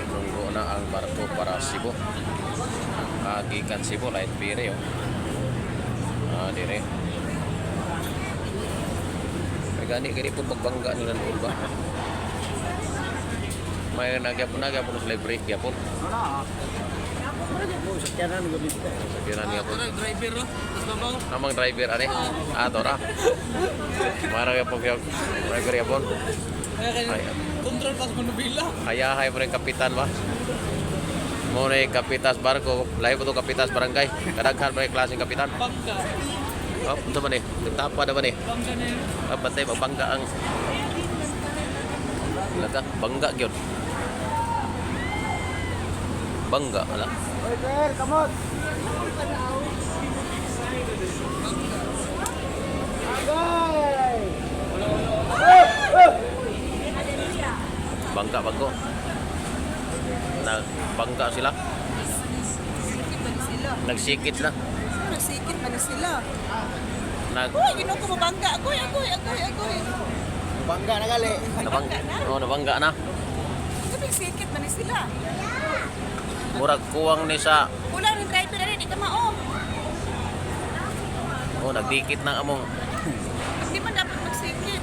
Nunggo na ang barko para Cebu. Ah, gikan Cebu, light ferry oh. Ah, dire. May gani kini po magbangga nila noon ba? May nagyapon sila break gyapon. Sakyanan ko dito. Sakyanan gyapon. Driver no? Tapos babaw. Namang driver ani. Ah, tora. Mara gyapon gyapon. Driver gyapon. Ay, Control pas manubila. Ayahay mo rin kapitan ba? Mo na kapitas barko, lahi po to kapitas barangay. Kadaghan pa rin klaseng kapitan. Bangka. Oh, unsa man eh? Nagtapa na man eh. Bangka na yun. Ah, bantay magbangga ang Laga, bangga gyud. Bangga ala. Oy, sir, kamot. Agay! Bangga bago. Nagbangga sila. Nagsikit man sila. Nagsikit na. Nagsikit man sila. Nag Uy, ginoo ko mabangga. Agoy, agoy, agoy, agoy. Bangga na gali. nabangga. Oh, nabangga na. Sabi sikit man sila. Murag kuwang ni sa Wala rin driver na rin, di ka mao. Oh, nagdikit ng among Hindi man dapat magsikit.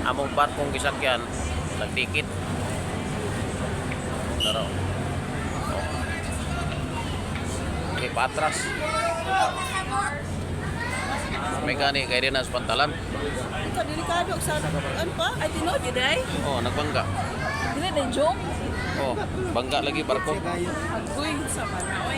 Among barkong gisakyan, nagdikit. Tara. Oh. Okay, patras. May gani kay din sa pantalan. Ito, delikado sa ano pa? Ay, tinuod yun ay? Oh, nagbangga. Dili na joke. Oh, bangga lagi barko. Agoy sa mana.